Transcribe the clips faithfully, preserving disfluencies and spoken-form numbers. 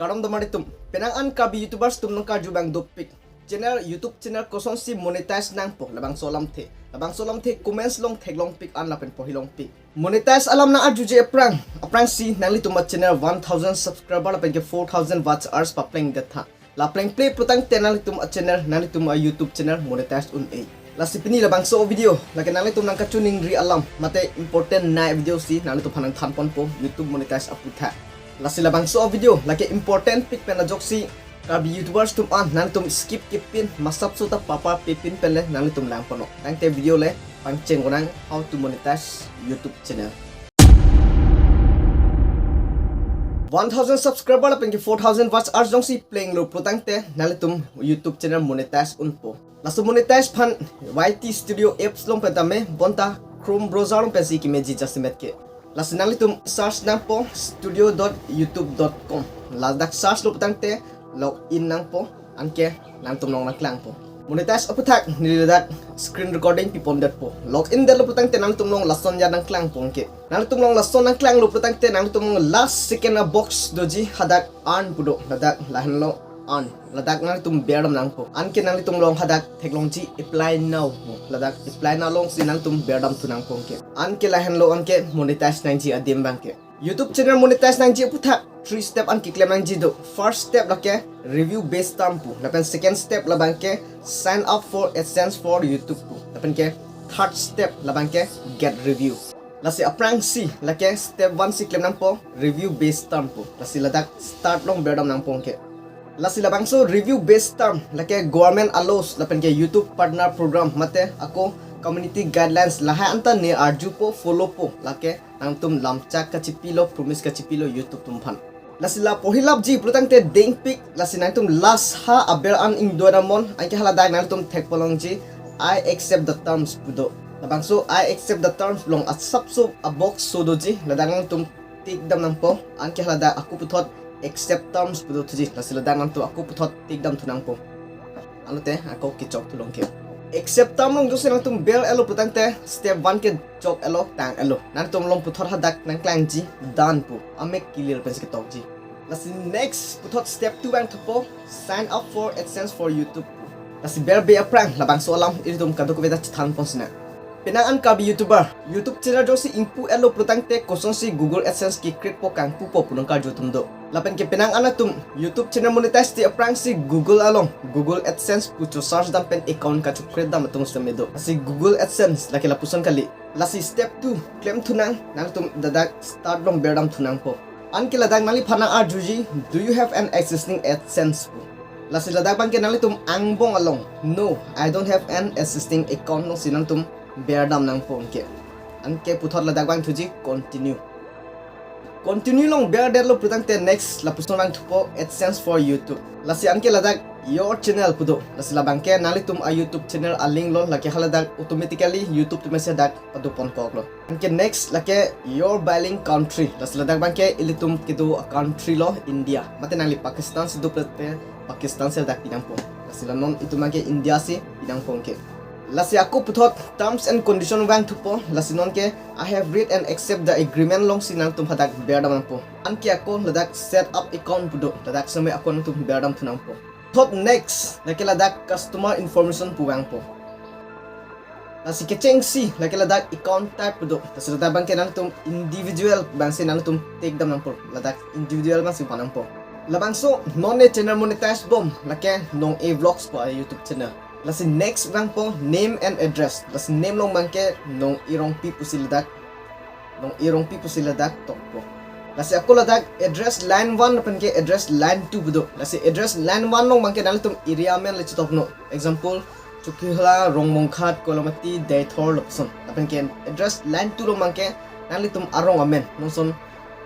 Kardom doma itum. Penang an Karbi YouTubers atum nangkarju abang dopik. Channel, YouTube channel kosonsi monetize nangpo, labangso alamthe. Labangso alamthe comments along theklongpik an lapen porhilongpik. Monetize alam nang-arjuji aphrang, aphrangsi nanglitum a-channel one thousand subscriber lapen ke four thousand watch hours paplengdet tha. La plengple pulotangte nanglitum a-channel, nanglitum a-YouTube channel monetize un-e. Lasi pini labangso video, lake nanglitum nangkachiningri alam, mate important nai video si nanglitum aphan nangthanponpo YouTube monetize aputhak. Lasi labangso video, lake important pik pen ajoksi Karbi YouTubers atum an, nanglitum skip kepin, masapso ta papar pepin pen le nanglitum langponnon. Tangte video le pangcheng unang, how to monetize YouTube channel. One thousand subscriber lapen ke four thousand watch hours jongsi plenglo pulotangte nanglitum YouTube channel monetize unpo. Laso monetize aphan Y T Studio apps along pen tame, bonta Chrome browser along pensi kemeji jasemet ke. Lasi nanglitum search nangpo studio dot youtube dot com. Ladak search lo pulotangte login nangpo, anke nangtum along nangklangpo. Monetize aputhak neli ladak screen recording pipondetpo. Login detlo pulotangte nangtum along lason ya nangklangpo anke. Nangtum along lason nangklanglo pulotangte nangtum along last second a-box doji, hadak earn pu do, ladak lahenlo earn. Ladak nangtum berdam nangpo. Anke nangtum along hadak theklongji apply now. Ladak apply now alongsi nangtum berdamthu nangpo anke. Anke lahenlo anke monetize nangji adim abangke. YouTube channel monetize nangji aputhak three step an keklem nangji do. First step lake review based term pu. Lapen second step labangke sign up for AdSense for YouTube pu. Lapen ke third step labangke get review. Lasi aphrangsi lake step one si klem nangpo review based term pu. Lasi ladak start along berdam nangpo anke. Lasi labangso review based term lake government a-laws lapen ke YouTube partner program mate ako community guidelines lahai anta ne arjupo, followpo, lake nangtum lamchak kachipilo, promise kachipilo YouTube atum aphan. Lasi la porhilapji pulotangte dengpik, lasi nangtum last ha aber an ingdodamnon, anke haladak nangtum thekponlongji I accept the terms pu do. Labangso I accept the terms along asapso a-box so doji, ladak nangtum tick dam nangpo, anke haladak ako puthot accept terms pu dothuji, lasi ladak nangtum ako puthot tick damthu nangpo. Anlote ako kechokthulong ke. Accept term along jongsi nangtum ber-etlo pulotangte step one kechok-etlo, tang-etlo. Nangtum along puthot hadak nangklangji done pu, amek kilir pensi ketokji. Lasi next puthot step two vangthupo, sign up for AdSense for YouTube pu. Lasi berbe aphrang labangso alam ilitum kadokave ta chethanpon sinang. Penang an Karbi YouTuber, YouTube channel jongsi ingpu-etlo pulotangte kosonsi Google AdSense ke-create-po kangpupo pu nangkarju atum do. Lapen ke penang an atum YouTube channel monetize-ti aphrangsi Google along Google AdSense pu cho-search dam pen account kacho-create dam atum sitame do. Lasi Google AdSense lake lapuson kali. Lasi step two klemthu nang, nangtum ladak start along berdamthu nangpo. Anke ladak nangliphan nang-arjuji, "Do you have an existing AdSense?" pu. Lasi ladak abangke nanglitum angbong along, "No, I don't have an existing account," alongsi nangtum berdam nangpo anke. Anke puthot ladak vangthuji continue. Continue along berdetlo pulotangte next lapuson vangthupo AdSense for YouTube. Lasi anke ladak your channel pu do. Lasi labangke nanglitum a-YouTube channel a-link lo, lake haladak automatically YouTube atum si dak padoponkoklo. Anke next lake your billing country. Lasi ladak abangke ilitum kedo a-country lo India. Mate nangli Pakistan si do pulote Pakistan si dak pinangpo. Lasi la non itum abangke India si pinangpo anke. Lasi ako puthot terms and condition vangthupo. Lasi nonke "I have read and accept the agreement" alongsi nangtum hadak berdam nangpo. Anke ako ladak set up account pu do. Ladak sitame ako nangtum berdamthu nangpo. Thot next, lake ladak customer information pu vangpo. Lasi kechengsi, lake ladak account type pu do. Lasi ladak abangke nangtum individual abangsi nangtum tick dam nangpo. Ladak individual abangsi pan nangpo. Labangso non ne channel monetize bom, lake Nong-e Vlogs pu a-YouTube channel. Lasi next vangpo name and address. Lasi name along abangke Nong-e Rongpi pusi ladak, Nong-e Rongpi pusi ladak tokpo. Lasi ako ladak address line one lapen ke address line two pu do. Lasi address line one along abangke nanglitum area amen le chetoknon. Example, Chokihola, Rongmongkhat, Koilamati, Deithor lapuson. Lapen ke address line two along abangke nanglitum arong amen. Non ason,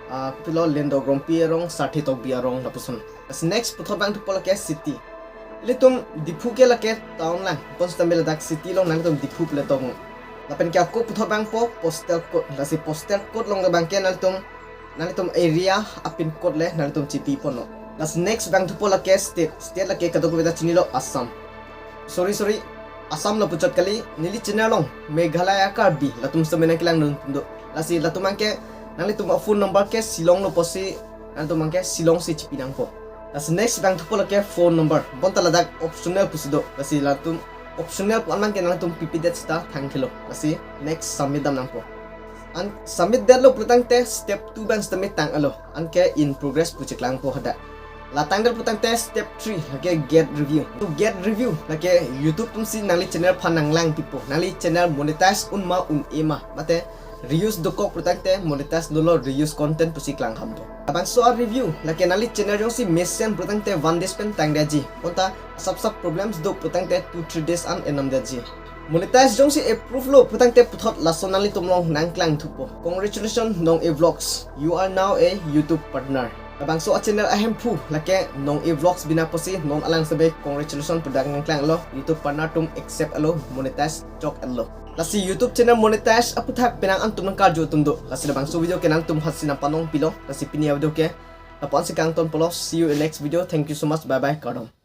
ah, kopilo, Lendok Rongpi arong, Sarthe Tokbi arong lapuson. Lasi next puthot vangthupo lake city. Ilitum Diphu ke lake town lang. Pon sitame ladak city along nanglitum Diphu pu le toknon. Lapen ke ako puthot vangpo postal code. Lasi postal code along abangke nanglitum, nanglitum area a-pin code le nanglitum chipiponnon. Lasi next vangthupo lake state. State lake kadokave ta chinilo, Assam. Sorry, sorry. Assam lapuchot kali, neli channel along Meghalaya Karbi latum sitame nangkelang dun do. Lasi latum abangke nanglitum a-phone number ke Shillong lo pusi, nangtum abangke Shillong si chipi nangpo. Lasi next vangthupo lake phone number. Bonta ladak optional pusi do. Lasi latum optional pu-an abangke nangtum pipedet seta thangthelo. Lasi next submit dam nangpo. An submit detlo pulotangte step two abang submit tang-etlo. Anke in progress pu cheklangpo hadak. La tangdet pulotangte step three lake get review. To get review lake YouTube atumsi nangli channel aphan nanglang pipo. Nangli channel monetize un ma un-e ma. Mate reuse dokok pulotangte monetize dolo, reuse content pusi klang hampo. Labangso a-review lake nangli channel jongsi mesen pulotangte one days pen tangdetji. Bonta asap sap problems do pulotangte two three days an enamdetji. Monetize jongsi approve lo pulotangte puthot laso nanglitum along nangklangthupo. Congratulations Nong-e Vlogs, you are now a YouTube partner. Labangso a-channel ahemphu lake Nong-e Vlogs bina pusi non alang sebe congratulations pu dak nangklanglo, YouTube partner atum accept-etlo, monetize chok-etlo. Lasi YouTube channel monetize aputhak penang an atum nangkarju atum do. Lasi labangso video ke nangtum hasi nangpanong pilo. Lasi pini a-video ke lapu-ansi kangtonpolo. See you in next video. Thank you so much. Bye bye. Kardom.